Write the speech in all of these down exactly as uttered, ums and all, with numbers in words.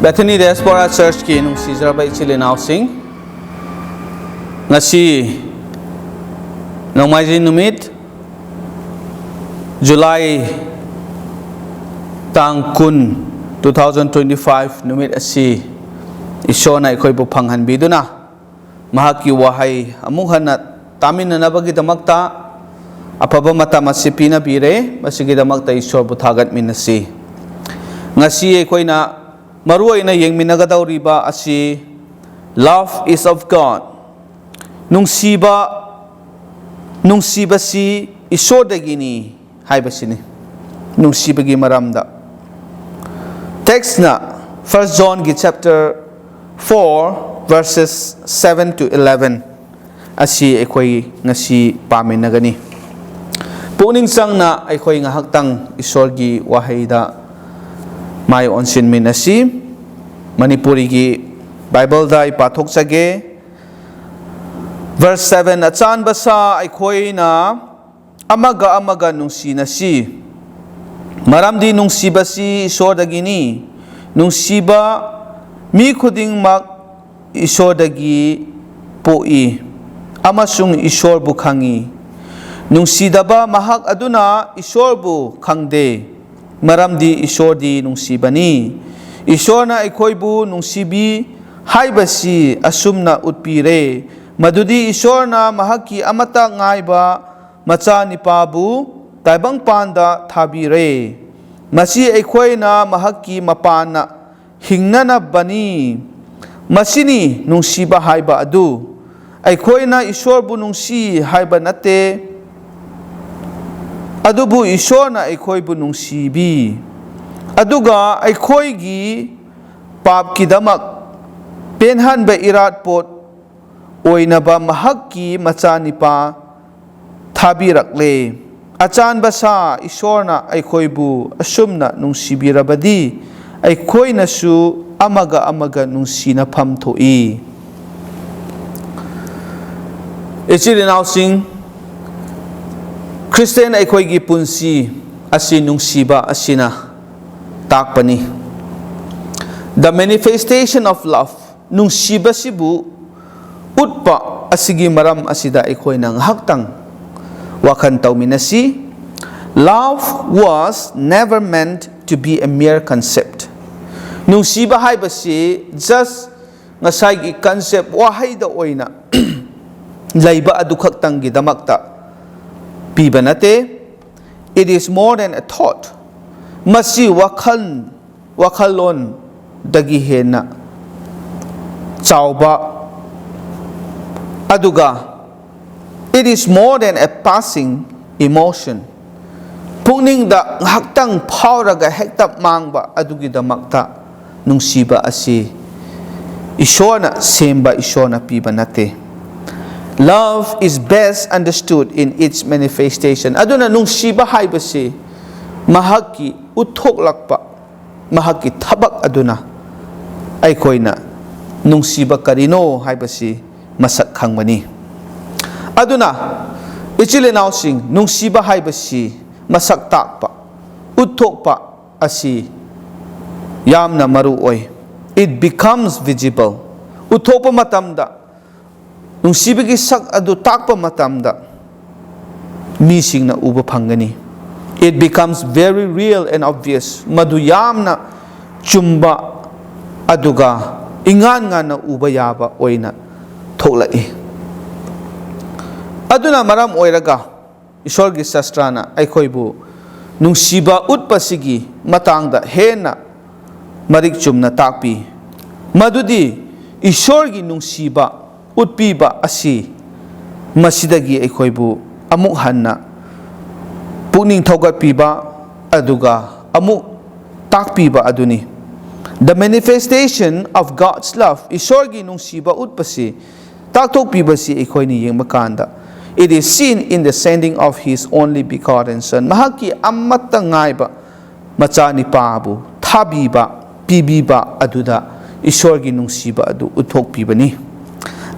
Bethany Diaspora Church-ꯀꯤ ꯅꯨꯡꯁꯤꯖꯔꯕ ꯏꯆꯤꯜ ꯏꯅꯥꯎꯁꯤꯡ, ꯉꯁꯤ ꯅꯣꯡꯃꯥꯏꯖꯤꯡ ꯅꯨꯃꯤꯠ, ꯖꯨꯂꯥꯏ ꯇꯥꯡ ꯀꯨꯟ, two thousand twenty-five ꯅꯨꯃꯤꯠ ꯑꯁꯤ ꯏꯁꯣꯔꯅ ꯑꯩꯈꯣꯏꯕꯨ ꯐꯪꯍꯟꯕꯤꯗꯨꯅ, ꯃꯍꯥꯛꯀꯤ ꯋꯥꯍꯩ ꯑꯃꯨꯛ ꯍꯟꯅ ꯇꯥꯃꯤꯟꯅꯅꯕꯒꯤꯗꯃꯛꯇ ꯑꯐꯕ ꯃꯇꯝ ꯑꯁꯤ ꯄꯤꯅꯕꯤꯔꯦ꯫ ꯃꯁꯤꯒꯤꯗꯃꯛꯇ ꯏꯁꯣꯔꯕꯨ ꯊꯥꯒꯠꯃꯤꯟꯅꯁꯤ꯫ ꯉꯁꯤ ꯑꯩꯈꯣꯏꯅ ꯃꯔꯨ ꯑꯣꯏꯅ ꯌꯦꯡꯃꯤꯟꯅꯒꯗꯧꯔꯤꯕ ꯑꯁꯤ Love is of God, ꯅꯨꯡꯁꯤꯕ, ꯅꯨꯡꯁꯤꯕꯁꯤ ꯏꯁꯣꯔꯗꯒꯤꯅꯤ ꯍꯥꯏꯕꯁꯤꯅꯤ꯫ ꯅꯨꯡꯁꯤꯕꯒꯤ ꯃꯔꯝꯗ text-ꯅ First John-ꯒꯤ chapter four verses seven to eleven ꯑꯁꯤ ꯑꯩꯈꯣꯏ ꯉꯁꯤ ꯄꯥꯃꯤꯟꯅꯒꯅꯤ꯫ ꯄꯨꯛꯅꯤꯡ ꯆꯪꯅ ꯑꯩꯈꯣꯏ ꯉꯥꯏꯍꯥꯛꯇꯪ ꯏꯁꯣꯔꯒꯤ ꯋꯥꯍꯩꯗ ꯃꯥꯏ ꯑꯣꯟꯁꯤꯟꯃꯤꯟꯅꯁꯤ꯫ ꯃꯅꯤꯄꯨꯔꯤꯒꯤ ꯕꯥꯏꯕꯜꯗ ꯑꯩ ꯄꯥꯊꯣꯛꯆꯒꯦ꯫ Verse seven, ꯑꯆꯥꯟꯕ ꯁꯥ ꯑꯩꯈꯣꯏꯅ ꯑꯃꯒ ꯑꯃꯒ ꯅꯨꯡꯁꯤꯅꯁꯤ, ꯃꯔꯝꯗꯤ ꯅꯨꯡꯁꯤꯕꯁꯤ ꯏꯁꯣꯔꯗꯒꯤꯅꯤ꯫ ꯅꯨꯡꯁꯤꯕ ꯃꯤ ꯈꯨꯗꯤꯡꯃꯛ ꯏꯁꯣꯔꯗꯒꯤ ꯄꯣꯛꯏ ꯑꯃꯁꯨꯡ ꯏꯁꯣꯔꯕꯨ ꯈꯪꯏ꯫ ꯅꯨꯡꯁꯤꯗꯕ ꯃꯍꯥꯛ ꯑꯗꯨꯅ ꯏꯁꯣꯔꯕꯨ ꯈꯪꯗꯦ, ꯃꯔꯝꯗꯤ ꯏꯁꯣꯔꯗꯤ ꯅꯨꯡꯁꯤꯕꯅꯤ꯫ ꯏꯁꯣꯔꯅ ꯑꯩꯈꯣꯏꯕꯨ ꯅꯨꯡꯁꯤꯕꯤ ꯍꯥꯏꯕꯁꯤ ꯑꯁꯨꯝꯅ ꯎꯠꯄꯤꯔꯦ, ꯃꯗꯨꯗꯤ ꯏꯁꯣꯔꯅ ꯃꯍꯥꯛꯀꯤ ꯑꯃꯠꯇ ꯉꯥꯏꯕ ꯃꯆꯥꯅꯤꯄꯥꯕꯨ ꯇꯥꯏꯕꯪꯄꯥꯟꯗ ꯊꯥꯕꯤꯔꯦ꯫ ꯃꯁꯤ ꯑꯩꯈꯣꯏꯅ ꯃꯍꯥꯛꯀꯤ ꯃꯄꯥꯟꯅ ꯍꯤꯡꯅꯅꯕꯅꯤ꯫ ꯃꯁꯤꯅꯤ ꯅꯨꯡꯁꯤꯕ ꯍꯥꯏꯕ ꯑꯗꯨ꯫ ꯑꯩꯈꯣꯏꯅ ꯏꯁꯣꯔꯕꯨ ꯅꯨꯡꯁꯤ ꯍꯥꯏꯕ ꯅꯠꯇꯦ, ꯑꯗꯨꯕꯨ ꯏꯁꯣꯔꯅ ꯑꯩꯈꯣꯏꯕꯨ ꯅꯨꯡꯁꯤꯕꯤ, ꯑꯗꯨꯒ ꯑꯩꯈꯣꯏꯒꯤ ꯄꯥꯞꯀꯤꯗꯃꯛ ꯄꯦꯟꯍꯟꯕ ꯏꯔꯥꯠꯄꯣꯠ ꯑꯣꯏꯅꯕ ꯃꯍꯥꯛꯀꯤ ꯃꯆꯥꯅꯤꯄꯥ ꯊꯥꯕꯤꯔꯛꯂꯦ꯫ ꯑꯆꯥꯟꯕ ꯁꯥ ꯏꯁꯣꯔꯅ ꯑꯩꯈꯣꯏꯕꯨ ꯑꯁꯨꯝꯅ ꯅꯨꯡꯁꯤꯕꯤꯔꯕꯗꯤ, ꯑꯩꯈꯣꯏꯅꯁꯨ ꯑꯃꯒ ꯑꯃꯒ ꯅꯨꯡꯁꯤꯅꯐꯝ ꯊꯣꯛꯏ꯫ ꯏꯆꯤꯜ ꯏꯅꯥꯎꯁꯤꯡ, ꯈ꯭ꯔꯤꯁꯇꯤꯌꯥꯟ ꯑꯩꯈꯣꯏꯒꯤ ꯄꯨꯟꯁꯤ ꯑꯁꯤ ꯅꯨꯡꯁꯤꯕ ꯑꯁꯤꯅ ꯇꯥꯛꯄꯅꯤ꯫ The manifestation of love, ꯅꯨꯡꯁꯤꯕꯁꯤꯕꯨ ꯎꯠꯄ ꯑꯁꯤꯒꯤ ꯃꯔꯝ ꯑꯁꯤꯗ ꯑꯩꯈꯣꯏꯅ ꯉꯥꯏꯍꯥꯛꯇꯪ ꯋꯥꯈꯜ ꯇꯧꯃꯤꯟꯅꯁꯤ꯫ Love was never meant to be a mere concept. ꯅꯨꯡꯁꯤꯕ ꯍꯥꯏꯕꯁꯤ just ꯉꯁꯥꯏꯒꯤ concept, ꯋꯥꯍꯩꯗ ꯑꯣꯏꯅ ꯂꯩꯕ ꯑꯗꯨ ꯈꯛꯇꯪꯒꯤꯗꯃꯛꯇ ꯄꯤꯕ ꯅꯠꯇꯦ꯫ It is more than a thought. ꯃꯁꯤ ꯋꯥꯈꯜ, ꯋꯥꯈꯜꯂꯣꯟꯗꯒꯤ ꯍꯦꯟꯅ ꯆꯥꯎꯕ, ꯑꯗꯨꯒ it is more than a passing emotion. ꯄꯨꯛꯅꯤꯡꯗ ꯉꯥꯏꯍꯥꯛꯇꯪ ꯐꯥꯎꯔꯒ ꯍꯦꯛꯇ ꯃꯥꯡꯕ ꯑꯗꯨꯒꯤꯗꯃꯛꯇ ꯅꯨꯡꯁꯤꯕ ꯑꯁꯤ ꯏꯁꯣꯔꯅ ꯁꯦꯝꯕ, ꯏꯁꯣꯔꯅ ꯄꯤꯕ ꯅꯠꯇꯦ꯫ Love is best understood in its manifestation. ꯑꯗꯨꯅ ꯅꯨꯡꯁꯤꯕ ꯍꯥꯏꯕꯁꯤ ꯃꯍꯥꯛꯀꯤ ꯎꯠꯊꯣꯛꯂꯛꯄ, ꯃꯍꯥꯛꯀꯤ ꯊꯕꯛ ꯑꯗꯨꯅ ꯑꯩꯈꯣꯏꯅ ꯅꯨꯡꯁꯤꯕ ꯀꯔꯤꯅꯣ ꯍꯥꯏꯕꯁꯤ ꯃꯁꯛ ꯈꯪꯕꯅꯤ꯫ ꯑꯗꯨꯅ ꯏꯆꯤꯜ ꯏꯅꯥꯎꯁꯤꯡ, ꯅꯨꯡꯁꯤꯕ ꯍꯥꯏꯕꯁꯤ ꯃꯁꯛ ꯇꯥꯛꯄ, ꯎꯠꯊꯣꯛꯄ ꯑꯁꯤ ꯌꯥꯝꯅ ꯃꯔꯨ ꯑꯣꯏ꯫ It becomes visible. ꯎꯠꯊꯣꯛꯄ ꯃꯇꯝꯗ, ꯅꯨꯡꯁꯤꯕꯒꯤ ꯁꯛ ꯑꯗꯨ ꯇꯥꯛꯄ ꯃꯇꯝꯗ ꯃꯤꯁꯤꯡꯅ ꯎꯕ ꯐꯪꯒꯅꯤ꯫ It becomes very real and obvious. ꯃꯗꯨ ꯌꯥꯝꯅ ꯆꯨꯝꯕ ꯑꯗꯨꯒ ꯏꯉꯥꯟ ꯉꯥꯟꯅ ꯎꯕ ꯌꯥꯕ ꯑꯣꯏꯅ ꯊꯣꯛꯂꯛꯏ꯫ ꯑꯗꯨꯅ ꯃꯔꯝ ꯑꯣꯏꯔꯒ ꯏꯁꯣꯔꯒꯤ ꯁꯥꯁꯇ꯭ꯔꯅ ꯑꯩꯈꯣꯏꯕꯨ ꯅꯨꯡꯁꯤꯕ ꯎꯠꯄꯁꯤꯒꯤ ꯃꯇꯥꯡꯗ ꯍꯦꯟꯅ ꯃꯔꯤꯛ ꯆꯨꯝꯅ ꯇꯥꯛꯄꯤ꯫ ꯃꯗꯨꯗꯤ ꯏꯁꯣꯔꯒꯤ ꯅꯨꯡꯁꯤꯕ ꯎꯠꯄꯤꯕ ꯑꯁꯤ ꯃꯁꯤꯗꯒꯤ ꯑꯩꯈꯣꯏꯕꯨ ꯑꯃꯨꯛ ꯍꯟꯅ ꯄꯨꯛꯅꯤꯡ ꯊꯧꯒꯠꯄꯤꯕ ꯑꯗꯨꯒ ꯑꯃꯨꯛ ꯇꯥꯛꯄꯤꯕ ꯑꯗꯨꯅꯤ꯫ The manifestation of God's love, ꯏꯁꯣꯔꯒꯤ ꯅꯨꯡꯁꯤꯕ ꯎꯠꯄꯁꯤ, ꯇꯥꯛꯊꯣꯛꯄꯤꯕꯁꯤ ꯑꯩꯈꯣꯏꯅ ꯌꯦꯡꯕ ꯀꯥꯟꯗ, it is seen in the sending of his only begotten son, ꯃꯍꯥꯛꯀꯤ ꯑꯃꯠꯇ ꯉꯥꯏꯕ ꯃꯆꯥꯅꯤꯄꯥꯕꯨ ꯊꯥꯕꯤꯕ, ꯄꯤꯕꯤꯕ ꯑꯗꯨꯗ ꯏꯁꯣꯔꯒꯤ ꯅꯨꯡꯁꯤꯕ ꯑꯗꯨ ꯎꯠꯊꯣꯛꯄꯤꯕꯅꯤ꯫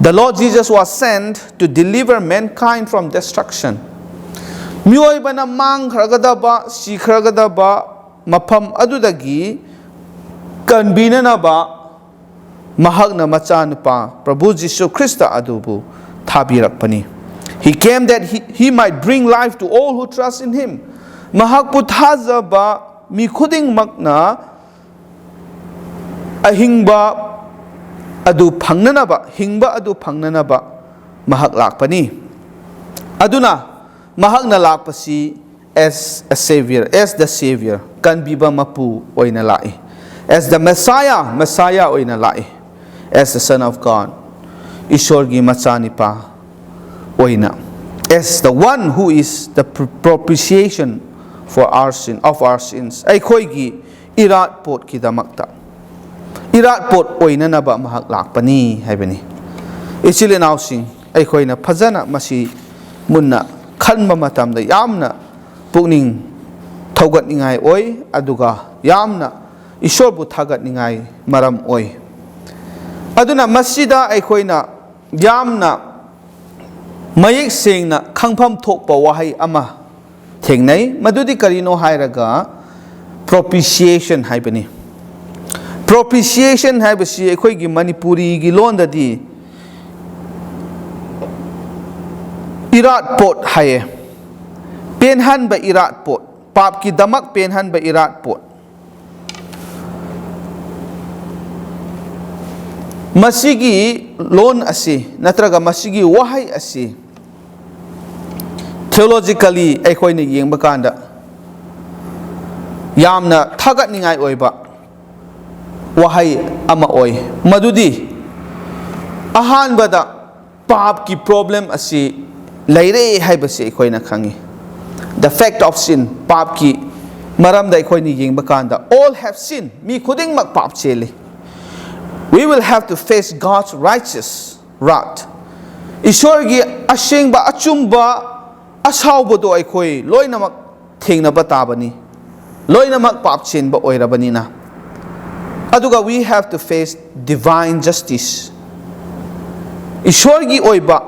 The Lord Jesus was sent to deliver mankind from destruction. ꯃꯤꯑꯣꯏꯕꯅ ꯃꯥꯡꯈ꯭ꯔꯒꯗꯕ, ꯁꯤꯈ꯭ꯔꯒꯗꯕ ꯃꯐꯝ ꯑꯗꯨꯗꯒꯤ ꯀꯟꯕꯤꯅꯅꯕ ꯃꯍꯥꯛꯅ ꯃꯆꯥꯅꯨꯄꯥ ꯄ꯭ꯔꯚꯨ ꯖꯤꯁꯨ ꯈ꯭ꯔꯤꯁꯇ ꯑꯗꯨꯕꯨ ꯊꯥꯕꯤꯔꯛꯄꯅꯤ꯫ He came that he, he might bring life to all who trust in him. ꯃꯍꯥꯛꯄꯨ ꯊꯥꯖꯕ ꯃꯤ ꯈꯨꯗꯤꯡꯃꯛꯅ ꯑꯍꯤꯡꯕ ꯑꯗꯨ ꯐꯪꯅꯅꯕ, ꯍꯤꯡꯕ ꯑꯗꯨ ꯐꯪꯅꯅꯕ ꯃꯍꯥꯛ ꯂꯥꯛꯄꯅꯤ꯫ ꯑꯗꯨꯅ ꯃꯍꯥꯛꯅ ꯂꯥꯛꯄꯁꯤ as a savior, as the savior, ꯀꯟꯕꯤꯕ ꯃꯄꯨ ꯑꯣꯏꯅ ꯂꯥꯛꯏ꯫ As the Messiah, Messiah ꯑꯣꯏꯅ ꯂꯥꯛꯏ꯫ As the Son of God, ꯏꯁꯣꯔꯒꯤ ꯃꯆꯥꯅꯤꯄꯥ ꯑꯣꯏꯅ, as the one who is the propitiation for our sin, of our sins, ꯑꯩꯈꯣꯏꯒꯤ ꯏꯔꯥꯠ ꯄꯣꯠꯀꯤꯗꯃꯛꯇ, ꯏꯔꯥꯠ ꯄꯣꯠ ꯑꯣꯏꯅꯅꯕ ꯃꯍꯥꯛ ꯂꯥꯛꯄꯅꯤ ꯍꯥꯏꯕꯅꯤ꯫ ꯏꯆꯤꯜ ꯏꯅꯥꯎꯁꯤꯡ, ꯑꯩꯈꯣꯏꯅ ꯐꯖꯅ ꯃꯁꯤ ꯃꯨꯟꯅ ꯈꯟꯕ ꯃꯇꯝꯗ ꯌꯥꯝꯅ ꯄꯨꯛꯅꯤꯡ ꯊꯧꯒꯠꯅꯤꯡꯉꯥꯏ ꯑꯣꯏ, ꯑꯗꯨꯒ ꯌꯥꯝꯅ ꯏꯁꯣꯔꯕꯨ ꯊꯥꯒꯠꯅꯤꯡꯉꯥꯏ ꯃꯔꯝ ꯑꯣꯏ꯫ ꯑꯗꯨꯅ ꯃꯁꯤꯗ ꯑꯩꯈꯣꯏꯅ ꯌꯥꯝꯅ ꯃꯌꯦꯛ ꯁꯦꯡꯅ ꯈꯪꯐꯝ ꯊꯣꯛꯄ ꯋꯥꯍꯩ ꯑꯃ ꯊꯦꯡꯅꯩ꯫ ꯃꯗꯨꯗꯤ ꯀꯔꯤꯅꯣ ꯍꯥꯏꯔꯒ, propitiation ꯍꯥꯏꯕꯅꯤ꯫ Propitiation ꯍꯥꯏꯕꯁꯤ ꯑꯩꯈꯣꯏꯒꯤ ꯃꯅꯤꯄꯨꯔꯤꯒꯤ ꯂꯣꯟꯗꯗꯤ ꯏꯔꯥꯠ ꯄꯣꯠ ꯍꯥꯏꯌꯦ꯫ ꯄꯦꯟꯍꯟꯕ ꯏꯔꯥꯠ ꯄꯣꯠ, ꯄꯥꯞꯀꯤꯗꯃꯛ ꯄꯦꯟꯍꯟꯕ ꯏꯔꯥꯠ ꯄꯣꯠ꯫ ꯃꯁꯤꯒꯤ ꯂꯣꯟ ꯑꯁꯤ ꯅꯠꯇ꯭ꯔꯒ ꯃꯁꯤꯒꯤ ꯋꯥꯍꯩ ꯑꯁꯤ theologically ꯑꯩꯈꯣꯏꯅ ꯌꯦꯡꯕ ꯀꯥꯟꯗ ꯌꯥꯝꯅ ꯊꯥꯒꯠꯅꯤꯡꯉꯥꯏ ꯑꯣꯏꯕ ꯋꯥꯍꯩ ꯑꯃ ꯑꯣꯏ꯫ ꯃꯗꯨꯗꯤ ꯑꯍꯥꯟꯕꯗ ꯄꯥꯞꯀꯤ problem ꯑꯁꯤ ꯂꯩꯔꯦ ꯍꯥꯏꯕꯁꯤ ꯑꯩꯈꯣꯏꯅ ꯈꯪꯉꯤ꯫ The fact of sin, ꯄꯥꯞꯀꯤ ꯃꯔꯝꯗ ꯑꯩꯈꯣꯏꯅ ꯌꯦꯡꯕ ꯀꯥꯟꯗ, all have sinned, ꯃꯤ ꯈꯨꯗꯤꯡꯃꯛ ꯄꯥꯞ ꯆꯦꯜꯂꯤ꯫ We will have to face God's righteous wrath. ꯏꯁꯣꯔꯒꯤ ꯑꯁꯦꯡꯕ, ꯑꯆꯨꯝꯕ ꯑꯁꯥꯎꯕꯗꯣ ꯑꯩꯈꯣꯏ ꯂꯣꯏꯅꯃꯛ ꯊꯦꯡꯅꯕ ꯇꯥꯕꯅꯤ, ꯂꯣꯏꯅꯃꯛ ꯄꯥꯞ ꯆꯦꯟꯕ ꯑꯣꯏꯔꯕꯅꯤꯅ꯫ ꯑꯗꯨꯒ we have to face divine justice, ꯏꯁꯣꯔꯒꯤ ꯑꯣꯏꯕ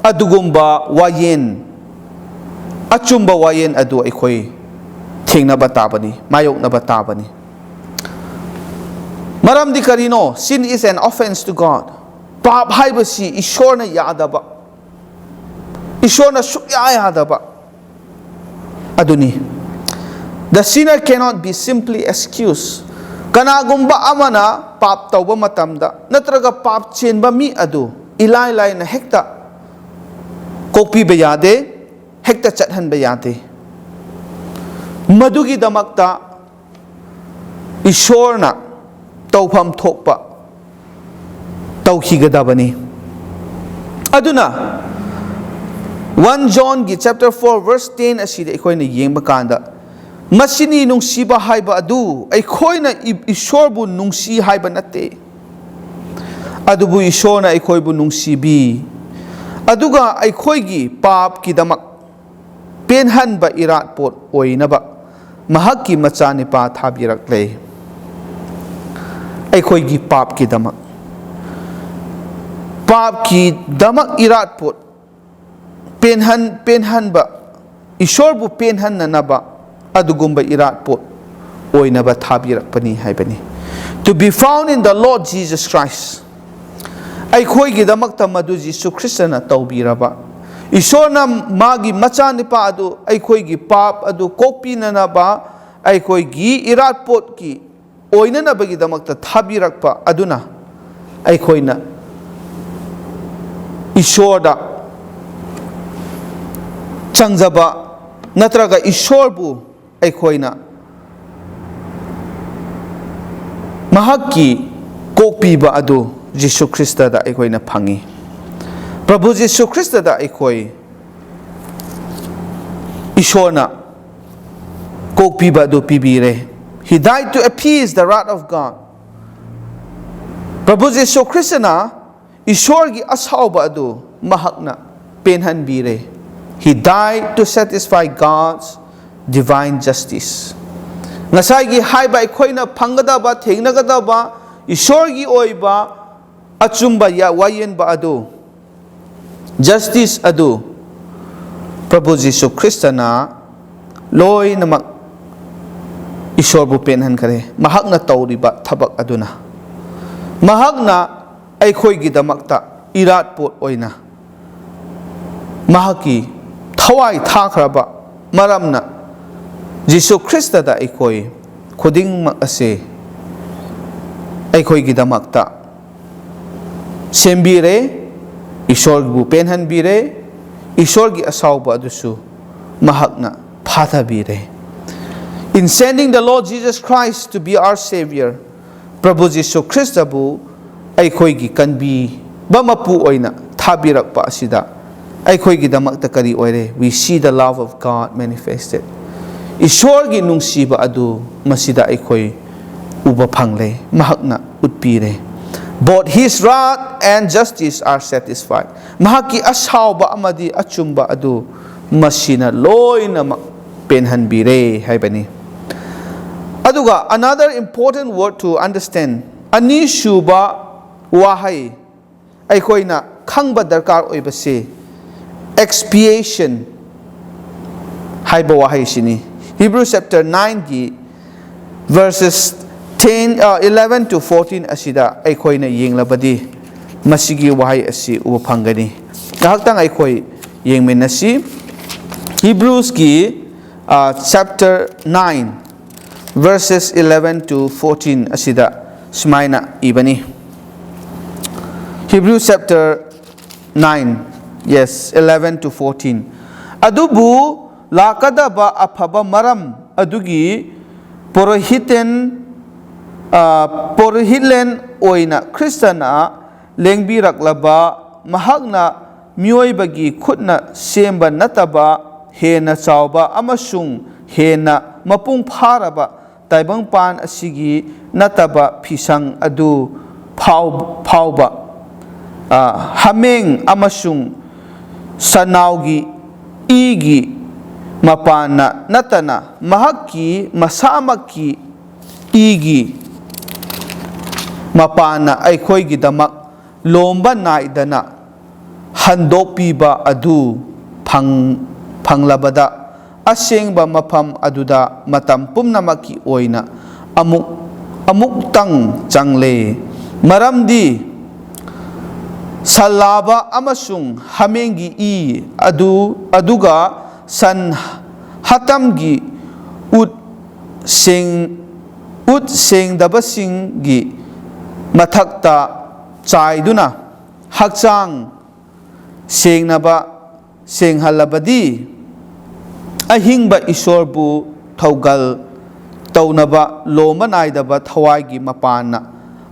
ꯑꯗꯨꯒꯨꯝꯕ ꯋꯥꯌꯦꯟ, ꯑꯆꯨꯝꯕ ꯋꯥꯌꯦꯟ ꯑꯗꯨ ꯑꯩꯈꯣꯏ ꯊꯦꯡꯅꯕ ꯇꯥꯕꯅꯤ, ꯃꯥꯌꯣꯛꯅꯕ ꯇꯥꯕꯅꯤ꯫ ꯃꯔꯝꯗꯤ ꯀꯔꯤꯅꯣ? Sin is an offense to God. ꯄꯥꯞ ꯍꯥꯏꯕꯁꯤ ꯏꯁꯣꯔꯅ ꯌꯥꯗꯕ, ꯏꯁꯣꯔꯅ ꯁꯨꯛꯌꯥ ꯌꯥꯗꯕ ꯑꯗꯨꯅꯤ꯫ The sinner cannot be simply excused. ꯀꯅꯥꯒꯨꯝꯕ ꯑꯃꯅ ꯄꯥꯞ ꯇꯧꯕ ꯃꯇꯝꯗ ꯅꯠꯇ꯭ꯔꯒ ꯄꯥꯞ ꯆꯦꯟꯕ ꯃꯤ ꯑꯗꯨ ꯏꯂꯥꯏ ꯂꯥꯏꯅ ꯍꯦꯛꯇ ꯀꯣꯛꯄꯤꯕ ꯌꯥꯗꯦ, ꯍꯦꯛꯇ ꯆꯠꯍꯟꯕ ꯌꯥꯗꯦ꯫ ꯃꯗꯨꯒꯤꯗꯃꯛꯇ ꯏꯁꯣꯔꯅ ꯇꯧꯐꯝ ꯊꯣꯛꯄ ꯇꯧꯈꯤꯒꯗꯕꯅꯤ꯫ ꯑꯗꯨꯅ one Johnꯒꯤ chapter four verse ten ꯑꯁꯤꯗ ꯑꯩꯈꯣꯏꯅ ꯌꯦꯡꯕ ꯀꯥꯟꯗ, ꯃꯁꯤꯅꯤ ꯅꯨꯡꯁꯤꯕ ꯍꯥꯏꯕ ꯑꯗꯨ, ꯑꯩꯈꯣꯏꯅ ꯏ-, ꯏꯁꯣꯔꯕꯨ ꯅꯨꯡꯁꯤ ꯍꯥꯏꯕ ꯅꯠꯇꯦ, ꯑꯗꯨꯕꯨ ꯏꯁꯣꯔꯅ ꯑꯩꯈꯣꯏꯕꯨ ꯅꯨꯡꯁꯤꯕꯤ, ꯑꯗꯨꯒ ꯑꯩꯈꯣꯏꯒꯤ ꯄꯥꯞꯀꯤꯗꯃꯛ ꯄꯦꯟꯍꯟꯕ ꯏꯔꯥꯠꯄꯣꯠ ꯑꯣꯏꯅꯕ ꯃꯍꯥꯛꯀꯤ ꯃꯆꯥꯅꯤꯄꯥ ꯊꯥꯕꯤꯔꯛꯂꯦ꯫ ꯑꯩꯈꯣꯏꯒꯤ ꯄꯥꯞꯀꯤꯗꯃꯛ, ꯄꯥꯞꯀꯤꯗꯃꯛ ꯏꯔꯥꯠꯄꯣꯠ ꯄꯦꯟꯍꯟ-, ꯄꯦꯟꯍꯟꯕ, ꯏꯁꯣꯔꯕꯨ ꯄꯦꯟꯍꯟꯅꯅꯕ ꯑꯗꯨꯒꯨꯝꯕ ꯏꯔꯥꯠꯄꯣꯠ ꯑꯣꯏꯅꯕ ꯊꯥꯕꯤꯔꯛꯄꯅꯤ ꯍꯥꯏꯕꯅꯤ꯫ To be found in the Lord Jesus Christ. ꯑꯩꯈꯣꯏꯒꯤꯗꯃꯛꯇ ꯃꯗꯨ ꯖꯤꯁꯨ ꯈ꯭ꯔꯤꯁꯇꯅ ꯇꯧꯕꯤꯔꯕ, ꯏꯁꯣꯔꯅ ꯃꯥꯒꯤ ꯃꯆꯥꯅꯨꯄꯥ ꯑꯗꯨ ꯑꯩꯈꯣꯏꯒꯤ ꯄꯥꯞ ꯑꯗꯨ ꯀꯣꯛꯄꯤꯅꯅꯕ, ꯑꯩꯈꯣꯏꯒꯤ ꯏꯔꯥꯠꯄꯣꯠꯀꯤ ꯑꯣꯏꯅꯅꯕꯒꯤꯗꯃꯛꯇ ꯊꯥꯕꯤꯔꯛꯄ ꯑꯗꯨꯅ ꯑꯩꯈꯣꯏꯅ ꯏꯁꯣꯔꯗ ꯆꯪꯖꯕ ꯅꯠꯇ꯭ꯔꯒ ꯏꯁꯣꯔꯕꯨ ꯑꯩꯈꯣꯏꯅ ꯃꯍꯥꯛꯀꯤ ꯀꯣꯛꯄꯤꯕ ꯑꯗꯨ ꯖꯤꯁꯨ ꯈ꯭ꯔꯤꯁꯇꯗ ꯑꯩꯈꯣꯏꯅ ꯐꯪꯉꯤ꯫ ꯄ꯭ꯔꯚꯨ ꯖꯤꯁꯨ ꯈ꯭ꯔꯤꯁꯇꯗ ꯑꯩꯈꯣꯏ ꯏꯁꯣꯔꯅ ꯀꯣꯛꯄꯤꯕ ꯑꯗꯨ ꯄꯤꯕꯤꯔꯦ꯫ He died to appease the wrath of God. ꯄ꯭ꯔꯚꯨ ꯖꯤꯁꯨ ꯈ꯭ꯔꯤꯁꯇꯅ ꯏꯁꯣꯔꯒꯤ ꯑꯁꯥꯎꯕ ꯑꯗꯨ ꯃꯍꯥꯛꯅ ꯄꯦꯟꯍꯟꯕꯤꯔꯦ꯫ He died to satisfy God's divine justice. ꯉꯁꯥꯏꯒꯤ ꯍꯥꯏꯕ ꯑꯩꯈꯣꯏꯅ ꯐꯪꯒꯗꯕ, ꯊꯦꯡꯅꯒꯗꯕ ꯏꯁꯣꯔꯒꯤ ꯑꯣꯏꯕ ꯑꯆꯨꯝꯕ ꯌꯥ-, ꯋꯥꯌꯦꯟꯕ ꯑꯗꯨ, justice ꯑꯗꯨ ꯄ꯭ꯔꯚꯨ ꯖꯤꯁꯨ ꯈ꯭ꯔꯤꯁꯇꯅ ꯂꯣꯏꯅꯃꯛ ꯏꯁꯣꯔꯕꯨ ꯄꯦꯟꯍꯟꯈ꯭ꯔꯦ꯫ ꯃꯍꯥꯛꯅ ꯇꯧꯔꯤꯕ ꯊꯕꯛ ꯑꯗꯨꯅ, ꯃꯍꯥꯛꯅ ꯑꯩꯈꯣꯏꯒꯤꯗꯃꯛꯇ ꯏꯔꯥꯠꯄꯣꯠ ꯑꯣꯏꯅ ꯃꯍꯥꯛꯀꯤ ꯊꯋꯥꯏ ꯊꯥꯈ꯭ꯔꯕ ꯃꯔꯝꯅ, ꯖꯤꯁꯨ ꯈ꯭ꯔꯤꯁꯇꯗ ꯑꯩꯈꯣꯏ ꯈꯨꯗꯤꯡꯃꯛ ꯑꯁꯦ ꯑꯩꯈꯣꯏꯒꯤꯗꯃꯛꯇ ꯁꯦꯝꯕꯤꯔꯦ, ꯏꯁꯣꯔꯕꯨ ꯄꯦꯟꯍꯟꯕꯤꯔꯦ, ꯏꯁꯣꯔꯒꯤ ꯑꯁꯥꯎꯕ ꯑꯗꯨꯁꯨ ꯃꯍꯥꯛꯅ ꯐꯥꯊꯕꯤꯔꯦ꯫ In sending the Lord Jesus Christ to be our Savior, ꯄ꯭ꯔꯚꯨ ꯖꯤꯁꯨ ꯈ꯭ꯔꯤꯁꯇꯕꯨ ꯑꯩꯈꯣꯏꯒꯤ ꯀꯟꯕꯤꯕ ꯃꯄꯨ ꯑꯣꯏꯅ ꯊꯥꯕꯤꯔꯛꯄ ꯑꯁꯤꯗ ꯑꯩꯈꯣꯏꯒꯤꯗꯃꯛꯇ ꯀꯔꯤ ꯑꯣꯏꯔꯦ? We see the love of God manifested. ꯏꯁꯣꯔꯒꯤ ꯅꯨꯡꯁꯤꯕ ꯑꯗꯨ ꯃꯁꯤꯗ ꯑꯩꯈꯣꯏ ꯎꯕ ꯐꯪꯂꯦ, ꯃꯍꯥꯛꯅ ꯎꯠꯄꯤꯔꯦ꯫ Both his wrath and justice are satisfied. ꯃꯍꯥꯛꯀꯤ ꯑꯁꯥꯎꯕ ꯑꯃꯗꯤ ꯑꯆꯨꯝꯕ ꯑꯗꯨ ꯃꯁꯤꯅ ꯂꯣꯏꯅꯃꯛ ꯄꯦꯟꯍꯟꯕꯤꯔꯦ ꯍꯥꯏꯕꯅꯤ꯫ ꯑꯗꯨꯒ another important word to understand, ꯑꯅꯤꯁꯨꯕ ꯋꯥꯍꯩ ꯑꯩꯈꯣꯏꯅ ꯈꯪꯕ ꯗꯔꯀꯥꯔ ꯑꯣꯏꯕꯁꯤ expiation ꯍꯥꯏꯕ ꯋꯥꯍꯩꯁꯤꯅꯤ꯫ Hebrews chapter nineꯒꯤ verses ten, uh, eleven to fourteen ꯑꯁꯤꯗ ꯑꯩꯈꯣꯏꯅ ꯌꯦꯡꯂꯕꯗꯤ ꯃꯁꯤꯒꯤ ꯋꯥꯍꯩ ꯑꯁꯤ ꯎꯕ ꯐꯪꯒꯅꯤ꯫ ꯉꯥꯏꯍꯥꯛꯇꯪ ꯑꯩꯈꯣꯏ ꯌꯦꯡꯃꯤꯟꯅꯁꯤ꯫ Hebrewsꯀꯤ, uh, chapter nine, verses eleven to fourteen ꯑꯁꯤꯗ ꯁꯨꯃꯥꯏꯅ ꯏꯕꯅꯤ꯫ Hebrews chapter nine, yes, eleven to fourteen. ꯑꯗꯨꯕꯨ ꯂꯥꯛꯀꯗꯕ ꯑꯐꯕ ꯃꯔꯝ ꯑꯗꯨꯒꯤ ꯄꯨꯔꯣꯍꯤꯇꯦꯟ, ꯑ, ꯄꯨꯔꯣꯍꯤꯠꯂꯦꯟ ꯑꯣꯏꯅ ꯈ꯭ꯔꯤꯁꯇꯅ ꯂꯦꯡꯕꯤꯔꯛꯂꯕ, ꯃꯍꯥꯛꯅ ꯃꯤꯑꯣꯏꯕꯒꯤ ꯈꯨꯠꯅ ꯁꯦꯝꯕ ꯅꯠꯇꯕ ꯍꯦꯟꯅ ꯆꯥꯎꯕ ꯑꯃꯁꯨꯡ ꯍꯦꯟꯅ ꯃꯄꯨꯡ ꯐꯥꯔꯕ ꯇꯥꯏꯕꯪꯄꯥꯟ ꯑꯁꯤꯒꯤ ꯅꯠꯇꯕ ꯐꯤꯁꯪ ꯑꯗꯨ ꯐꯥꯎ-, ꯐꯥꯎꯕ, ꯑ, ꯍꯥꯃꯦꯡ ꯑꯃꯁꯨꯡ ꯁꯅꯥꯎꯒꯤ ꯏꯒꯤ ꯃꯄꯥꯟꯅ ꯅꯠꯇꯅ ꯃꯍꯥꯛꯀꯤ ꯃꯁꯥꯃꯛꯀꯤ ꯏꯒꯤ ꯃꯄꯥꯟꯅ ꯑꯩꯈꯣꯏꯒꯤꯗꯃꯛ ꯂꯣꯝꯕ ꯅꯥꯏꯗꯅ ꯍꯟꯗꯣꯛꯄꯤꯕ ꯑꯗꯨ ꯐꯪ-, ꯐꯪꯂꯕꯗ ꯑꯁꯦꯡꯕ ꯃꯐꯝ ꯑꯗꯨꯗ ꯃꯇꯝ ꯄꯨꯝꯅꯃꯛꯀꯤ ꯑꯣꯏꯅ ꯑꯃꯨꯛ, ꯑꯃꯨꯛꯇꯪ ꯆꯪꯂꯦ꯫ ꯃꯔꯝꯗꯤ ꯁꯟ ꯂꯥꯕ ꯑꯃꯁꯨꯡ ꯍꯥꯃꯦꯡꯒꯤ ꯏ ꯑꯗꯨ, ꯑꯗꯨꯒ ꯁꯟ ꯍꯥꯇꯝꯒꯤ ꯎꯠ ꯁꯦꯡ-, ꯎꯠ ꯁꯦꯡꯗꯕꯁꯤꯡꯒꯤ ꯃꯊꯛꯇ ꯆꯥꯏꯗꯨꯅ ꯍꯛꯆꯥꯡ ꯁꯦꯡꯅꯕ ꯁꯦꯡꯍꯜꯂꯕꯗꯤ, ꯑꯍꯤꯡꯕ ꯏꯁꯣꯔꯕꯨ ꯊꯧꯒꯜ ꯇꯧꯅꯕ ꯂꯣꯝꯕ ꯅꯥꯏꯗꯕ ꯊꯋꯥꯏꯒꯤ ꯃꯄꯥꯟꯅ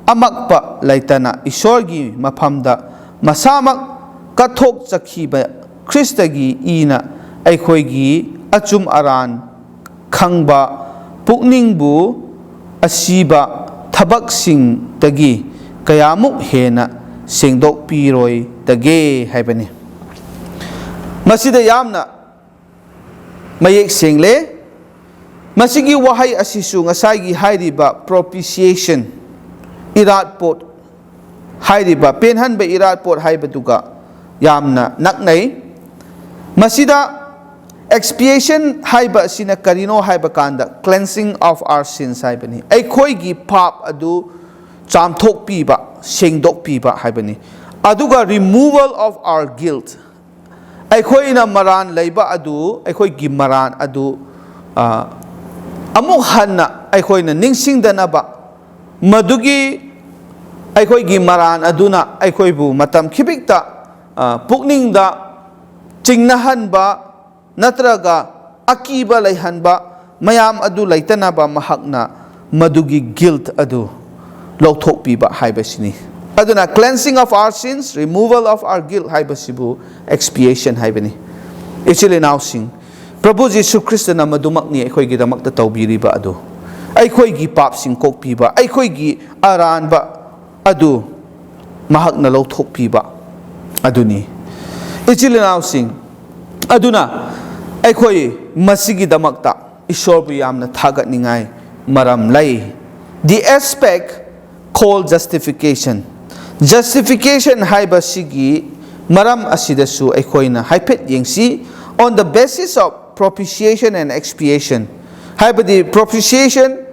ꯑꯃꯛꯄ ꯂꯩꯇꯅ ꯏꯁꯣꯔꯒꯤ ꯃꯐꯝꯗ ꯃꯁꯥꯃꯛ ꯀꯠꯊꯣꯛꯆꯈꯤꯕ ꯈ꯭ꯔꯤꯁꯇꯒꯤ ꯏꯅ ꯑꯩꯈꯣꯏꯒꯤ ꯑꯆꯨꯝ ꯑꯔꯥꯟ ꯈꯪꯕ ꯄꯨꯛꯅꯤꯡꯕꯨ ꯑꯁꯤꯕ ꯊꯕꯛꯁꯤꯡꯗꯒꯤ ꯀꯌꯥꯃꯨꯛ ꯍꯦꯟꯅ ꯁꯦꯡꯗꯣꯛꯄꯤꯔꯣꯏꯗꯒꯦ ꯍꯥꯏꯕꯅꯤ꯫ ꯃꯁꯤꯗ ꯌꯥꯝꯅ ꯃꯌꯦꯛ ꯁꯦꯡꯂꯦ꯫ ꯃꯁꯤꯒꯤ ꯋꯥꯍꯩ ꯑꯁꯤꯁꯨ ꯉꯁꯥꯏꯒꯤ ꯍꯥꯏꯔꯤꯕ propitiation, ꯏꯔꯥꯠꯄꯣꯠ ꯍꯥꯏꯔꯤꯕ, ꯄꯦꯟꯍꯟꯕ ꯏꯔꯥꯠꯄꯣꯠ ꯍꯥꯏꯕꯗꯨꯒ ꯌꯥꯝꯅ ꯅꯛꯅꯩ꯫ ꯃꯁꯤꯗ expiation ꯍꯥꯏꯕ ꯑꯁꯤꯅ ꯀꯔꯤꯅꯣ ꯍꯥꯏꯕ ꯀꯥꯟꯗ, cleansing of our sins ꯍꯥꯏꯕꯅꯤ꯫ ꯑꯩꯈꯣꯏꯒꯤ ꯄꯥꯞ ꯑꯗꯨ ꯆꯥꯝꯊꯣꯛꯄꯤꯕ, ꯁꯦꯡꯗꯣꯛꯄꯤꯕ ꯍꯥꯏꯕꯅꯤ꯫ ꯑꯗꯨꯒ removal of our guilt, ꯑꯩꯈꯣꯏꯅ ꯃꯔꯥꯟ ꯂꯩꯕ ꯑꯗꯨ, ꯑꯩꯈꯣꯏꯒꯤ ꯃꯔꯥꯟ ꯑꯗꯨ, ꯑ, ꯑꯃꯨꯛ ꯍꯟꯅ ꯑꯩꯈꯣꯏꯅ ꯅꯤꯡꯁꯤꯡꯗꯅꯕ, ꯃꯗꯨꯒꯤ ꯑꯩꯈꯣꯏꯒꯤ ꯃꯔꯥꯟ ꯑꯗꯨꯅ ꯑꯩꯈꯣꯏꯕꯨ ꯃꯇꯝ ꯈꯤꯕꯤꯛꯇ, ꯑ, ꯄꯨꯛꯅꯤꯡꯗ ꯆꯤꯡꯅꯍꯟꯕ ꯅꯠꯇ꯭ꯔꯒ ꯑꯀꯤꯕ ꯂꯩꯍꯟꯕ ꯃꯌꯥꯝ ꯑꯗꯨ ꯂꯩꯇꯅꯕ ꯃꯍꯥꯛꯅ ꯃꯗꯨꯒꯤ guilt ꯑꯗꯨ ꯂꯧꯊꯣꯛꯄꯤꯕ ꯍꯥꯏꯕꯁꯤꯅꯤ꯫ ꯑꯗꯨꯅ cleansing of our sins, removal of our guilt ꯍꯥꯏꯕꯁꯤꯕꯨ expiation ꯍꯥꯏꯕꯅꯤ꯫ ꯏꯆꯤꯜ ꯏꯅꯥꯎꯁꯤꯡ, ꯄ꯭ꯔꯚꯨ ꯖꯤꯁꯨ ꯈ꯭ꯔꯤꯁꯇꯅ ꯃꯗꯨꯃꯛꯅꯤ ꯑꯩꯈꯣꯏꯒꯤꯗꯃꯛꯇ ꯇꯧꯕꯤꯔꯤꯕ ꯑꯗꯨ꯫ ꯑꯩꯈꯣꯏꯒꯤ ꯄꯥꯞꯁꯤꯡ ꯀꯣꯛꯄꯤꯕ, ꯑꯩꯈꯣꯏꯒꯤ ꯑꯔꯥꯟꯕ ꯑꯗꯨ ꯃꯍꯥꯛꯅ ꯂꯧꯊꯣꯛꯄꯤꯕ ꯑꯗꯨꯅꯤ꯫ ꯏꯆꯤꯜ ꯏꯅꯥꯎꯁꯤꯡ, ꯑꯗꯨꯅ ꯑꯩꯈꯣꯏ ꯃꯁꯤꯒꯤꯗꯃꯛꯇ ꯏꯁꯣꯔꯕꯨ ꯌꯥꯝꯅ ꯊꯥꯒꯠꯅꯤꯡꯉꯥꯏ ꯃꯔꯝ ꯂꯩ꯫ The aspect called justification, justification ꯍꯥꯏꯕꯁꯤꯒꯤ ꯃꯔꯝ ꯑꯁꯤꯗꯁꯨ ꯑꯩꯈꯣꯏꯅ ꯍꯥꯏꯐꯦꯠ ꯌꯦꯡꯁꯤ꯫ On the basis of propitiation and expiation, ꯍꯥꯏꯕꯗꯤ propitiation,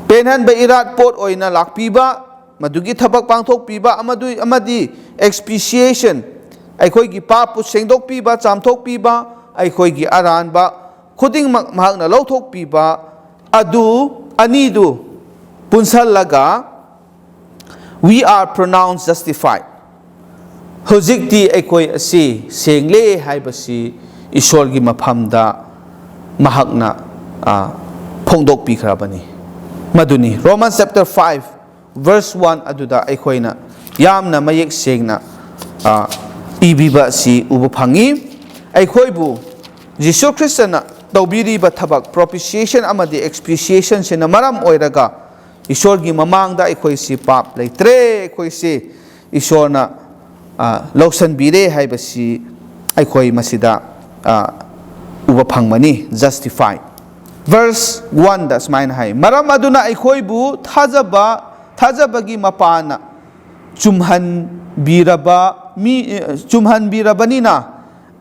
ꯄꯦꯟꯍꯟꯕ ꯏꯔꯥꯠ ꯄꯣꯠ ꯑꯣꯏꯅ ꯂꯥꯛꯄꯤꯕ, ꯃꯗꯨꯒꯤ ꯊꯕꯛ ꯄꯥꯡꯊꯣꯛꯄꯤꯕ, ꯑꯃꯗꯨ-, ꯑꯃꯗꯤ expiation, ꯑꯩꯈꯣꯏꯒꯤ ꯄꯥꯞꯄꯨ ꯁꯦꯡꯗꯣꯛꯄꯤꯕ, ꯆꯥꯝꯊꯣꯛꯄꯤꯕ, ꯑꯩꯈꯣꯏꯒꯤ ꯑꯔꯥꯟꯕ ꯈꯨꯗꯤꯡꯃꯛ ꯃꯍꯥꯛꯅ ꯂꯧꯊꯣꯛꯄꯤꯕ, ꯑꯗꯨ ꯑꯅꯤꯗꯨ ꯄꯨꯟꯁꯜꯂꯒ we are pronounced justified. ꯍꯧꯖꯤꯛꯇꯤ ꯑꯩꯈꯣꯏ ꯑꯁꯤ ꯁꯦꯡꯂꯦ ꯍꯥꯏꯕꯁꯤ ꯏꯁꯣꯔꯒꯤ ꯃꯐꯝꯗ ꯃꯍꯥꯛꯅ, ꯑ, ꯐꯣꯡꯗꯣꯛꯄꯤꯈ꯭ꯔꯕꯅꯤ꯫ ꯃꯗꯨꯅꯤ Romans chapter five verse one ꯑꯗꯨꯗ ꯑꯩꯈꯣꯏꯅ ꯌꯥꯝꯅ ꯃꯌꯦꯛ ꯁꯦꯡꯅ, ꯑ, ꯏꯕꯤꯕ ꯑꯁꯤ ꯎꯕ ꯐꯪꯉꯤ꯫ ꯑꯩꯈꯣꯏꯕꯨ ꯖꯤꯁꯨ ꯈ꯭ꯔꯤꯁꯇꯅ ꯇꯧꯕꯤꯔꯤꯕ ꯊꯕꯛ propitiation ꯑꯃꯗꯤ expiationꯁꯤꯅ ꯃꯔꯝ ꯑꯣꯏꯔꯒ ꯏꯁꯣꯔꯒꯤ ꯃꯃꯥꯡꯗ ꯑꯩꯈꯣꯏꯁꯤ ꯄꯥꯞ ꯂꯩꯇ꯭ꯔꯦ, ꯑꯩꯈꯣꯏꯁꯤ ꯏꯁꯣꯔꯅ, ꯑ, ꯂꯧꯁꯤꯟꯕꯤꯔꯦ ꯍꯥꯏꯕꯁꯤ ꯑꯩꯈꯣꯏ ꯃꯁꯤꯗ, ꯑ, ꯎꯕ ꯐꯪꯕꯅꯤ꯫ Justify verse oneꯗ ꯁꯨꯃꯥꯏꯅ ꯍꯥꯏ, "ꯃꯔꯝ ꯑꯗꯨꯅ ꯑꯩꯈꯣꯏꯕꯨ ꯊꯥꯖꯕ, ꯊꯥꯖꯕꯒꯤ ꯃꯄꯥꯟꯅ ꯆꯨꯝꯍꯟꯕꯤꯔꯕ ꯃꯤ, ꯆꯨꯝꯍꯟꯕꯤꯔꯕꯅꯤꯅ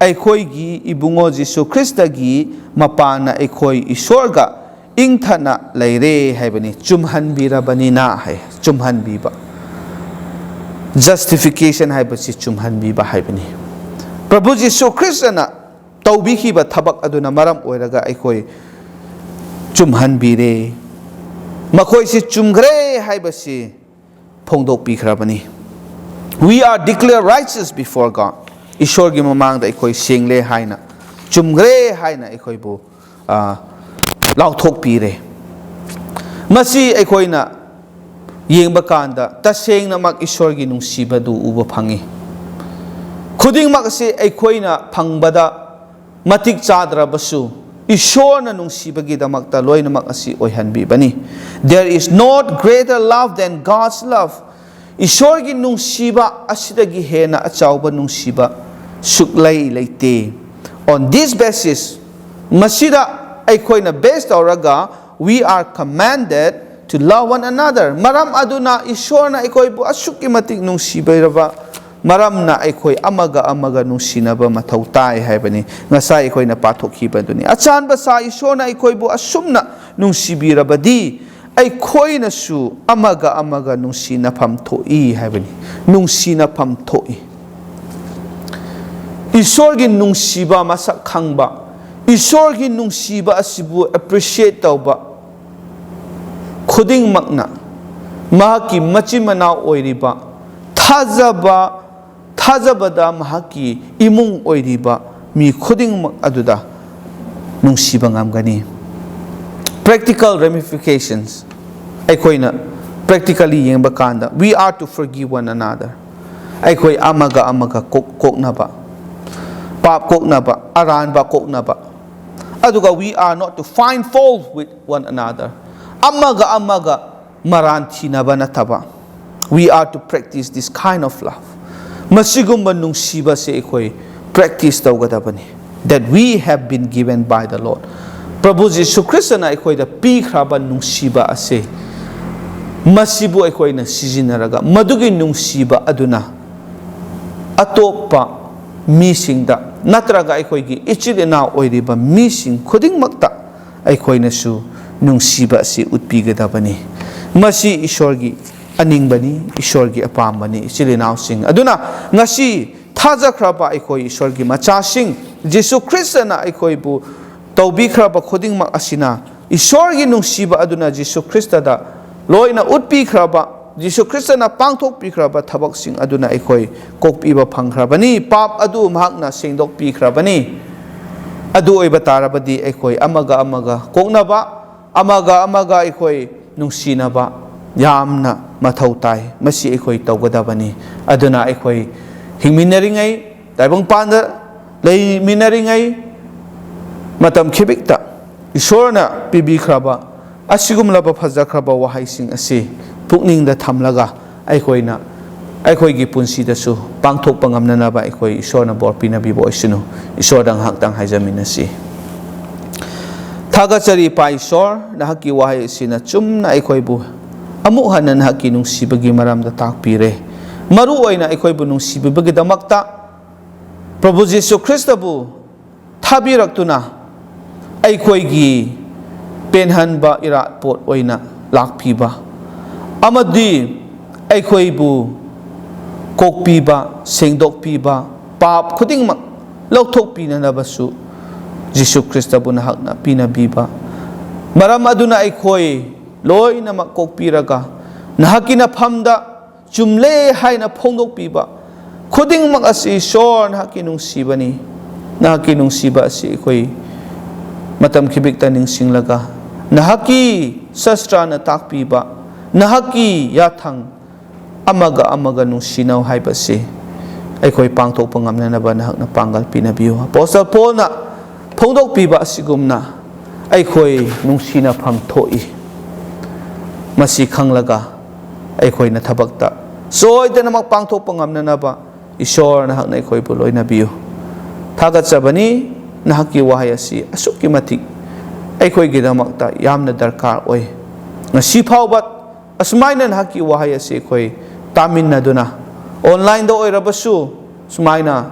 ꯑꯩꯈꯣꯏꯒꯤ ꯏꯕꯨꯡꯉꯣ ꯖꯤꯁꯨ ꯈ꯭ꯔꯤꯁꯇꯒꯤ ꯃꯄꯥꯟꯅ ꯑꯩꯈꯣꯏ ꯏꯁꯣꯔꯒ ꯏꯪꯊꯅ ꯂꯩꯔꯦ" ꯍꯥꯏꯕꯅꯤ꯫ ꯆꯨꯝꯍꯟꯕꯤꯔꯕꯅꯤꯅ ꯍꯥꯏ, ꯆꯨꯝꯍꯟꯕꯤꯕ꯫ Justification ꯍꯥꯏꯕꯁꯤ ꯆꯨꯝꯍꯟꯕꯤꯕ ꯍꯥꯏꯕꯅꯤ꯫ ꯄ꯭ꯔꯚꯨ ꯖꯤꯁꯨ ꯈ꯭ꯔꯤꯁꯇꯅ ꯇꯧꯕꯤꯈꯤꯕ ꯊꯕꯛ ꯑꯗꯨꯅ ꯃꯔꯝ ꯑꯣꯏꯔꯒ ꯑꯩꯈꯣꯏ ꯆꯨꯝꯍꯟꯕꯤꯔꯦ꯫ ꯃꯈꯣꯏꯁꯤ ꯆꯨꯝꯈ꯭ꯔꯦ ꯍꯥꯏꯕꯁꯤ ꯐꯣꯡꯗꯣꯛꯄꯤꯈ꯭ꯔꯕꯅꯤ꯫ We are declared righteous before God. ꯏꯁꯣꯔꯒꯤ ꯃꯃꯥꯡꯗ ꯑꯩꯈꯣꯏ ꯁꯦꯡꯂꯦ ꯍꯥꯏꯅ, ꯆꯨꯝꯈ꯭ꯔꯦ ꯍꯥꯏꯅ ꯑꯩꯈꯣꯏꯕꯨ, ꯑ, ꯂꯥꯎꯊꯣꯛꯄꯤꯔꯦ꯫ ꯃꯁꯤ ꯑꯩꯈꯣꯏꯅ ꯌꯦꯡꯕ ꯀꯥꯟꯗ ꯇꯁꯦꯡꯅꯃꯛ ꯏꯁꯣꯔꯒꯤ ꯅꯨꯡꯁꯤꯕꯗꯨ ꯎꯕ ꯐꯪꯉꯤ꯫ ꯈꯨꯗꯤꯡꯃꯛ ꯑꯁꯤ ꯑꯩꯈꯣꯏꯅ ꯐꯪꯕꯗ ꯃꯇꯤꯛ ꯆꯥꯗ꯭ꯔꯕꯁꯨ, ꯏꯁꯣꯔꯅ ꯅꯨꯡꯁꯤꯕꯒꯤꯗꯃꯛꯇ ꯂꯣꯏꯅꯃꯛ ꯑꯁꯤ ꯑꯣꯏꯍꯟꯕꯤꯕꯅꯤ꯫ There is not greater love than God's love. ꯏꯁꯣꯔꯒꯤ ꯅꯨꯡꯁꯤꯕ ꯑꯁꯤꯗꯒꯤ ꯍꯦꯟꯅ ꯑꯆꯥꯎꯕ ꯅꯨꯡꯁꯤꯕ ꯁꯨꯛꯂꯩ ꯂꯩꯇꯦ꯫ On this basis, ꯃꯁꯤꯗ ꯑꯩꯈꯣꯏꯅ base ꯇꯧꯔꯒ, we are commanded to love one another. ꯃꯔꯝ ꯑꯗꯨꯅ ꯏꯁꯣꯔꯅ ꯑꯩꯈꯣꯏꯕꯨ ꯑꯁꯨꯛꯀꯤ ꯃꯇꯤꯛ ꯅꯨꯡꯁꯤꯕꯤꯔꯕ ꯃꯔꯝꯅ ꯑꯩꯈꯣꯏ ꯑꯃꯒ ꯑꯃꯒ ꯅꯨꯡꯁꯤꯅꯕ ꯃꯊꯧ ꯇꯥꯏ ꯍꯥꯏꯕꯅꯤ꯫ ꯉꯁꯥꯏ ꯑꯩꯈꯣꯏꯅ ꯄꯥꯊꯣꯛꯈꯤꯕꯗꯨꯅꯤ꯫ ꯑꯆꯥꯟꯕ ꯁꯥ ꯏꯁꯣꯔꯅ ꯑꯩꯈꯣꯏꯕꯨ ꯑꯁꯨꯝꯅ ꯅꯨꯡꯁꯤꯕꯤꯔꯕꯗꯤ ꯑꯩꯈꯣꯏꯅꯁꯨ ꯑꯃꯒ ꯑꯃꯒ ꯅꯨꯡꯁꯤꯅꯐꯝ ꯊꯣꯛꯏ ꯍꯥꯏꯕꯅꯤ꯫ ꯅꯨꯡꯁꯤꯅꯐꯝ ꯊꯣꯛꯏ꯫ ꯏꯁꯣꯔꯒꯤ ꯅꯨꯡꯁꯤꯕ ꯃꯁꯛ ꯈꯪꯕ, ꯏꯁꯣꯔꯒꯤ ꯅꯨꯡꯁꯤꯕ ꯑꯁꯤꯕꯨ appreciate ꯇꯧꯕ ꯈꯨꯗꯤꯡꯃꯛꯅ ꯃꯍꯥꯛꯀꯤ ꯃꯆꯤꯟ ꯃꯅꯥꯎ ꯑꯣꯏꯔꯤꯕ, ꯊꯥꯖꯕ, ꯊꯥꯖꯕꯗ ꯃꯍꯥꯛꯀꯤ ꯏꯃꯨꯡ ꯑꯣꯏꯔꯤꯕ ꯃꯤ ꯈꯨꯗꯤꯡꯃꯛ ꯑꯗꯨꯗ ꯅꯨꯡꯁꯤꯕ ꯉꯝꯒꯅꯤ꯫ Practical ramifications ꯑꯩꯈꯣꯏꯅ practically ꯌꯦꯡꯕ ꯀꯥꯟꯗ, we are to forgive one another꯫ ꯑꯩꯈꯣꯏ ꯑꯃꯒ ꯑꯃꯒ ꯀꯣꯛ-, ꯀꯣꯛꯅꯕ, ꯄꯥꯞ ꯀꯣꯛꯅꯕ, ꯑꯔꯥꯟꯕ ꯀꯣꯛꯅꯕ, ꯑꯗꯨꯒ we are not to find fault with one another꯫ ꯑꯃꯒ ꯑꯃꯒ ꯃꯔꯥꯟ ꯊꯤꯅꯕ ꯅꯠꯇꯕ, we are to practice this kind of love꯫ ꯃꯁꯤꯒꯨꯝꯕ ꯅꯨꯡꯁꯤꯕꯁꯦ ꯑꯩꯈꯣꯏ practice ꯇꯧꯒꯗꯕꯅꯤ, that we have been given by the Lord꯫ ꯄ꯭ꯔꯚꯨ ꯖꯤꯁꯨ ꯈ꯭ꯔꯤꯁꯇꯅ ꯑꯩꯈꯣꯏꯗ ꯄꯤꯈ꯭ꯔꯕ ꯅꯨꯡꯁꯤꯕ ꯑꯁꯦ, ꯃꯁꯤꯕꯨ ꯑꯩꯈꯣꯏꯅ ꯁꯤꯖꯤꯟꯅꯔꯒ, ꯃꯗꯨꯒꯤ ꯅꯨꯡꯁꯤꯕ ꯑꯗꯨꯅ ꯑꯇꯣꯞꯄ ꯃꯤꯁꯤꯡꯗ ꯅꯠꯇ꯭ꯔꯒ ꯑꯩꯈꯣꯏꯒꯤ ꯏꯆꯤꯜ ꯏꯅꯥꯎ ꯑꯣꯏꯔꯤꯕ ꯃꯤꯁꯤꯡ ꯈꯨꯗꯤꯡꯃꯛꯇ ꯑꯩꯈꯣꯏꯅꯁꯨ ꯅꯨꯡꯁꯤꯕ ꯑꯁꯤ ꯎꯠꯄꯤꯒꯗꯕꯅꯤ꯫ ꯃꯁꯤ ꯏꯁꯣꯔꯒꯤ ꯑꯅꯤꯡꯕꯅꯤ, ꯏꯁꯣꯔꯒꯤ ꯑꯄꯥꯝꯕꯅꯤ, ꯏꯆꯤꯜ ꯏꯅꯥꯎꯁꯤꯡ꯫ ꯑꯗꯨꯅ ꯉꯁꯤ ꯊꯥꯖꯈ꯭ꯔꯕ ꯑꯩꯈꯣꯏ ꯏꯁꯣꯔꯒꯤ ꯃꯆꯥꯁꯤꯡ, ꯖꯤꯁꯨ ꯈ꯭ꯔꯤꯁꯇꯅ ꯑꯩꯈꯣꯏꯕꯨ ꯇꯧꯕꯤꯈ꯭ꯔꯕ ꯈꯨꯗꯤꯡꯃꯛ ꯑꯁꯤꯅ, ꯏꯁꯣꯔꯒꯤ ꯅꯨꯡꯁꯤꯕ ꯑꯗꯨꯅ ꯖꯤꯁꯨ ꯈ꯭ꯔꯤꯁꯇꯗ ꯂꯣꯏꯅ ꯎꯠꯄꯤꯈ꯭ꯔꯕ, ꯖꯤꯁꯨ ꯈ꯭ꯔꯤꯁꯇꯅ ꯄꯥꯡꯊꯣꯛꯄꯤꯈ꯭ꯔꯕ ꯊꯕꯛꯁꯤꯡ ꯑꯗꯨꯅ ꯑꯩꯈꯣꯏ ꯀꯣꯛꯄꯤꯕ ꯐꯪꯈ꯭ꯔꯕꯅꯤ, ꯄꯥꯞ ꯑꯗꯨ ꯃꯍꯥꯛꯅ ꯁꯦꯡꯗꯣꯛꯄꯤꯈ꯭ꯔꯕꯅꯤ꯫ ꯑꯗꯨ ꯑꯣꯏꯕ ꯇꯥꯔꯕꯗꯤ ꯑꯩꯈꯣꯏ ꯑꯃꯒ ꯑꯃꯒ ꯀꯣꯛꯅꯕ, ꯑꯃꯒ ꯑꯃꯒ ꯑꯩꯈꯣꯏ ꯅꯨꯡꯁꯤꯅꯕ ꯌꯥꯝꯅ ꯃꯊꯧ ꯇꯥꯏ꯫ ꯃꯁꯤ ꯑꯩꯈꯣꯏ ꯇꯧꯒꯗꯕꯅꯤ꯫ ꯑꯗꯨꯅ ꯑꯩꯈꯣꯏ ꯍꯤꯡꯃꯤꯟꯅꯔꯤꯉꯩ, ꯇꯥꯏꯕꯪꯄꯥꯟꯗ ꯂꯩꯃꯤꯟꯅꯔꯤꯉꯩ ꯃꯇꯝ ꯈꯤꯕꯤꯛꯇ ꯏꯁꯣꯔꯅ ꯄꯤꯕꯤꯈ꯭ꯔꯕ ꯑꯁꯤꯒꯨꯝꯂꯕ ꯐꯖꯈ꯭ꯔꯕ ꯋꯥꯍꯩꯁꯤꯡ ꯑꯁꯤ ꯄꯨꯛꯅꯤꯡꯗ ꯊꯝꯂꯒ ꯑꯩꯈꯣꯏꯅ ꯑꯩꯈꯣꯏꯒꯤ ꯄꯨꯟꯁꯤꯗꯁꯨ ꯄꯥꯡꯊꯣꯛꯄ ꯉꯝꯅꯅꯕ ꯑꯩꯈꯣꯏ ꯏꯁꯣꯔꯅ ꯕꯣꯔ ꯄꯤꯅꯕꯤꯕ ꯑꯣꯏꯁꯅꯨ꯫ ꯏꯁꯣꯔꯗ ꯉꯥꯏꯍꯥꯛꯇꯪ ꯍꯥꯏꯖꯃꯤꯟꯅꯁꯤ꯫ ꯊꯥꯒꯠꯆꯔꯤ ꯏꯄꯥ ꯏꯁꯣꯔ, ꯅꯍꯥꯛꯀꯤ ꯋꯥꯍꯩ ꯑꯁꯤꯅ ꯆꯨꯝꯅ ꯑꯩꯈꯣꯏꯕꯨ ꯑꯃꯨꯛ ꯍꯟꯅ ꯅꯍꯥꯛꯀꯤ ꯅꯨꯡꯁꯤꯕꯒꯤ ꯃꯔꯝꯗ ꯇꯥꯛꯄꯤꯔꯦ꯫ ꯃꯔꯨ ꯑꯣꯏꯅ ꯑꯩꯈꯣꯏꯕꯨ ꯅꯨꯡꯁꯤꯕꯤꯕꯒꯤꯗꯃꯛꯇ ꯄ꯭ꯔꯚꯨ ꯖꯤꯁꯨ ꯈ꯭ꯔꯤꯁꯇꯕꯨ ꯊꯥꯕꯤꯔꯛꯇꯨꯅ ꯑꯩꯈꯣꯏꯒꯤ ꯄꯦꯟꯍꯟꯕ ꯏꯔꯥꯠꯄꯣꯠ ꯑꯣꯏꯅ ꯂꯥꯛꯄꯤꯕ ꯑꯃꯗꯤ ꯑꯩꯈꯣꯏꯕꯨ ꯀꯣꯛꯄꯤꯕ, ꯁꯦꯡꯗꯣꯛꯄꯤꯕ, ꯄꯥꯞ ꯈꯨꯗꯤꯡꯃꯛ ꯂꯧꯊꯣꯛꯄꯤꯅꯅꯕꯁꯨ ꯖꯤꯁꯨ ꯈ꯭ꯔꯤꯁꯇꯕꯨ ꯅꯍꯥꯛꯅ ꯄꯤꯅꯕꯤꯕ꯫ ꯃꯔꯝ ꯑꯗꯨꯅ ꯑꯩꯈꯣꯏ ꯂꯣꯏꯅꯃꯛ ꯀꯣꯛꯄꯤꯔꯒ ꯅꯍꯥꯛꯀꯤ ꯅꯐꯝꯗ ꯆꯨꯝꯂꯦ ꯍꯥꯏꯅ ꯐꯣꯡꯗꯣꯛꯄꯤꯕ ꯈꯨꯗꯤꯡꯃꯛ ꯑꯁꯤ ꯏꯁꯣꯔ ꯅꯍꯥꯛꯀꯤ ꯅꯨꯡꯁꯤꯕꯅꯤ꯫ ꯅꯍꯥꯛꯀꯤ ꯅꯨꯡꯁꯤꯕ ꯑꯁꯤ ꯑꯩꯈꯣꯏ ꯃꯇꯝ ꯈꯤꯕꯤꯛꯇ ꯅꯤꯡꯁꯤꯡꯂꯒ ꯅꯍꯥꯛꯀꯤ ꯁꯥꯁꯇ꯭ꯔꯥꯅ ꯇꯥꯛꯄꯤꯕ ꯅꯍꯥꯛꯀꯤ ꯌꯥꯊꯪ ꯑꯃꯒ ꯑꯃꯒ ꯅꯨꯡꯁꯤꯅꯧ ꯍꯥꯏꯕꯁꯤ ꯑꯩꯈꯣꯏ ꯄꯥꯡꯊꯣꯛꯄ ꯉꯝꯅꯅꯕ ꯅꯍꯥꯛꯅ ꯄꯥꯡꯒꯜ ꯄꯤꯅꯕꯤꯌꯨ꯫ ꯑꯄꯣꯁꯇꯜ ꯄꯣꯜꯅ ꯐꯣꯡꯗꯣꯛꯄꯤꯕ ꯑꯁꯤꯒꯨꯝꯅ ꯑꯩꯈꯣꯏ ꯅꯨꯡꯁꯤꯅꯐꯝ ꯊꯣꯛꯏ꯫ ꯃꯁꯤ ꯈꯪꯂꯒ ꯑꯩꯈꯣꯏꯅ ꯊꯕꯛꯇ ꯁꯣꯏꯗꯅꯃꯛ ꯄꯥꯡꯊꯣꯛꯄ ꯉꯝꯅꯅꯕ ꯏꯁꯣꯔ ꯅꯍꯥꯛꯅ ꯑꯩꯈꯣꯏꯕꯨ ꯂꯣꯏꯅꯕꯤꯌꯨ꯫ ꯊꯥꯒꯠꯆꯕꯅꯤ, ꯅꯍꯥꯛꯀꯤ ꯋꯥꯍꯩ ꯑꯁꯤ ꯑꯁꯨꯛꯀꯤ ꯃꯇꯤꯛ ꯑꯩꯈꯣꯏꯒꯤꯗꯃꯛꯇ ꯌꯥꯝꯅ ꯗꯔꯀꯥꯔ ꯑꯣꯏ꯫ ꯉꯁꯤ ꯐꯥꯎꯕ ꯑꯁꯨꯃꯥꯏꯅ ꯅꯍꯥꯛꯀꯤ ꯋꯥꯍꯩ ꯑꯁꯤ ꯑꯩꯈꯣꯏ ꯇꯥꯃꯤꯟꯅꯗꯨꯅ, ꯑꯣꯟꯂꯥꯏꯟꯗ ꯑꯣꯏꯔꯕꯁꯨ ꯁꯨꯃꯥꯏꯅ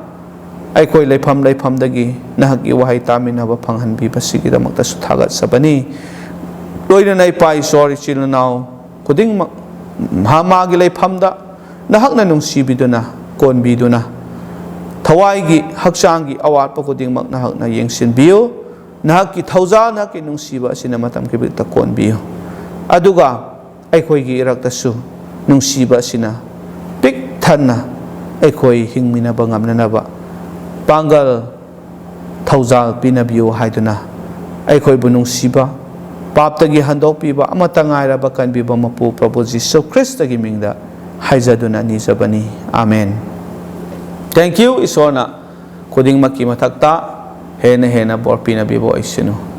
ꯑꯩꯈꯣꯏ ꯂꯩꯐꯝ ꯂꯩꯐꯝꯗꯒꯤ ꯅꯍꯥꯛꯀꯤ ꯋꯥꯍꯩ ꯇꯥꯃꯤꯟꯅꯕ ꯐꯪꯍꯟꯕꯤꯕꯁꯤꯒꯤꯗꯃꯛꯇꯁꯨ ꯊꯥꯒꯠꯆꯕꯅꯤ꯫ ꯂꯣꯏꯅꯅ ꯏꯄꯥ ꯏꯁꯣꯔ, ꯏꯆꯤꯜ ꯏꯅꯥꯎ ꯈꯨꯗꯤꯡꯃꯛ ꯃꯍꯥꯛ ꯃꯥꯒꯤ ꯂꯩꯐꯝꯗ ꯅꯍꯥꯛꯅ ꯅꯨꯡꯁꯤꯕꯤꯗꯨꯅ, ꯀꯣꯟꯕꯤꯗꯨꯅ, ꯊꯋꯥꯏꯒꯤ, ꯍꯛꯆꯥꯡꯒꯤ ꯑꯋꯥꯠꯄ ꯈꯨꯗꯤꯡꯃꯛ ꯅꯍꯥꯛꯅ ꯌꯦꯡꯁꯤꯟꯕꯤꯌꯨ꯫ ꯅꯍꯥꯛꯀꯤ ꯊꯧꯖꯥꯜ, ꯅꯍꯥꯛꯀꯤ ꯅꯨꯡꯁꯤꯕ ꯑꯁꯤꯅ ꯃꯇꯝ ꯈꯤꯕꯤꯛꯇ ꯀꯣꯟꯕꯤꯌꯨ꯫ ꯑꯗꯨꯒ ꯑꯩꯈꯣꯏꯒꯤ ꯏꯔꯛꯇꯁꯨ ꯅꯨꯡꯁꯤꯕ ꯑꯁꯤꯅ ꯄꯤꯛ ꯊꯟꯅ ꯑꯩꯈꯣꯏ ꯍꯤꯡꯃꯤꯟꯅꯕ ꯉꯝꯅꯅꯕ ꯄꯥꯡꯒꯜ, ꯊꯧꯖꯥꯜ ꯄꯤꯅꯕꯤꯌꯨ ꯍꯥꯏꯗꯨꯅ ꯑꯩꯈꯣꯏꯕꯨ ꯅꯨꯡꯁꯤꯕ, ꯄꯥꯞꯇꯒꯤ ꯍꯟꯗꯣꯛꯄꯤꯕ, ꯑꯃꯠꯇ ꯉꯥꯏꯔꯕ ꯀꯟꯕꯤꯕ ꯃꯄꯨ ꯄ꯭ꯔꯚꯨ ꯖꯤꯁꯨ ꯈ꯭ꯔꯤꯁꯇꯒꯤ ꯃꯤꯡꯗ ꯍꯥꯏꯖꯗꯨꯅ ꯅꯤꯖꯕꯅꯤ꯫ ꯑꯥꯃꯦꯟ꯫ Thank you꯫ ꯏꯁꯣꯔꯅ ꯈꯨꯗꯤꯡꯃꯛꯀꯤ ꯃꯊꯛꯇ ꯍꯦꯟꯅ ꯍꯦꯟꯅ ꯕꯣꯔ ꯄꯤꯅꯕꯤꯕ ꯑꯣꯏꯁꯅꯨ꯫